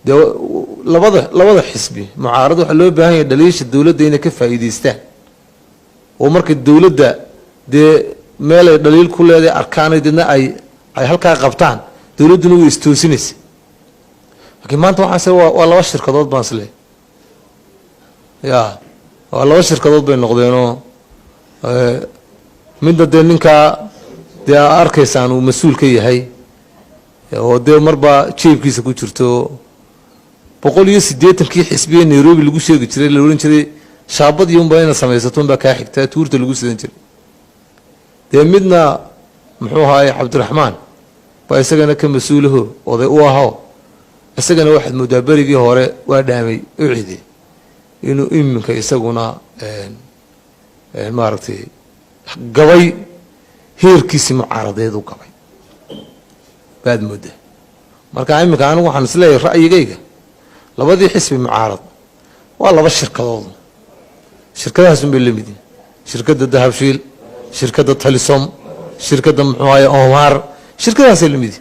Dee labada xisbi mucaarad waxaa loo baahan yahay dhaliisha dowladda inay ka faa'iidaystaan, oo markay dowladda dee meelay dhaliil ku leedahay arkaanay, deedna ay halkaa qabtaan, dowladduna way istoosinaysa. Laakiin maanta waxaan se waa laba shirkadood baan isle ya, waa laba shirkadood bay noqdeenoo midna dee ninkaa dee aa arkaysaan uu mas-uul ka yahay, oo dee marba jeebkiisa ku jirto 180-kii xisbiye Nairobi lagu sheegi jiray, la odhan jiray shaabadii unbaa inaad samaysato unbaa kaa xigtaa, tuurta lagu sidan jiray. Dee midna muxuu ahaaye, Cabdiraxmaan baa isagana ka mas-uulaho oday u ahoo, isagana waxaad moodaa berigii hore waa dhaamay ucide inuu iminka isaguna maaragtay gabay, heerkiisii mucaaradeed u gabay baad moodaa. Marka iminka anigu waxaan isleeyahay ra'yigayga, labadii xisbi mucaarad waa laba shirkadood, shirkadahaas un bay la mid yihin: shirkadda Dahabshiil, shirkadda Talisom, shirkadda muxuu ahaye Omar, shirkadahaasay la mid yihin.